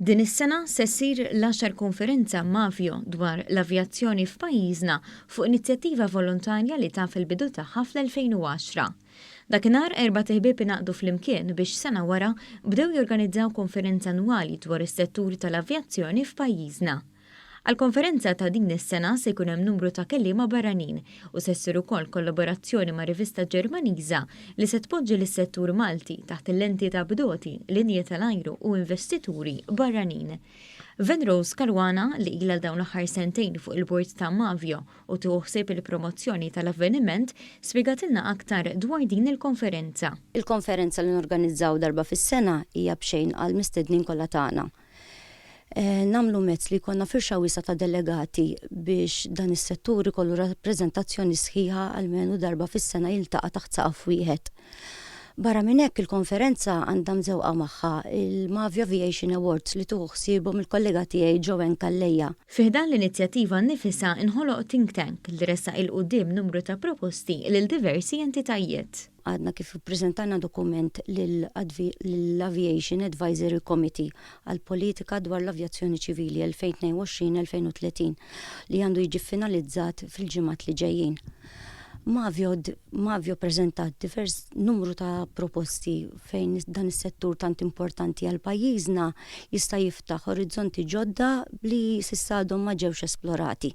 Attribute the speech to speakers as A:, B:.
A: Din is-sena se ssir l-għaxar konferenza Mavio dwar l-avjazzjoni f'pajjiżna fuq inizjattiva volontarja li taf il-bidu tagħha fl-2010. Dakinhar erbat iħbieb ingħaqdu flimkien biex sena wara bdew jorganizzaw konferenza annwali dwar is-settur tal-avjazzjoni f'pajjiżna. Għall-konferenza ta' din is-sena se jkun hemm numru ta' kelliema barranin u se ssir ukoll kollaborazzjoni ma' rivista Ġermaniża li se tpoġġi lis-settur Malti taħt il-lenti ta' bdoti, linji tal-ajru u investituri barranin. Venrose Caruana, li ilha dawn l-aħħar sentejn fuq il-bord ta' Mavio u tieħu ħsieb il-promozzjoni tal-avveniment, spjegatilna aktar dwar din il-konferenza.
B: Il-konferenza li norganizzaw darba fis-sena hija b'xejn għall-mistednin kollha tagħna. Nagħmlu mezz li jkollna firxa wiesgħa ta' delegati biex dan is-settur ikollu rappreżentazzjoni sħiħa almenu darba fis-sena jiltaqa' taħt saqaf wieħed. Barra minn hekk il-konferenza għandha mżewqa magħha il-Mavio Aviation Awards li tieħu ħsiebhom il-kollega tiegħi Joanne Calleja.
A: Fi ħdan l-inizjattiva nnifisha nħoloq think tank li ressaq 'il quddiem numru ta' proposti lil diversi entitajiet.
B: Għadna kif ippreżentajna dokument lill-Aviation Advisory Committee għall-Politika dwar l-Avjazzjoni Ċivili 2022-2030 li għandu jiġi ffinalizzat fil-ġimgħat li ġejjin. Mavio Mavio ppreżentat divers numru ta' proposti fejn dan is-settur tant importanti għal pajjiżna jista' jiftaħ orizzonti ġodda li s'issa għadhom ma ġewx esplorati.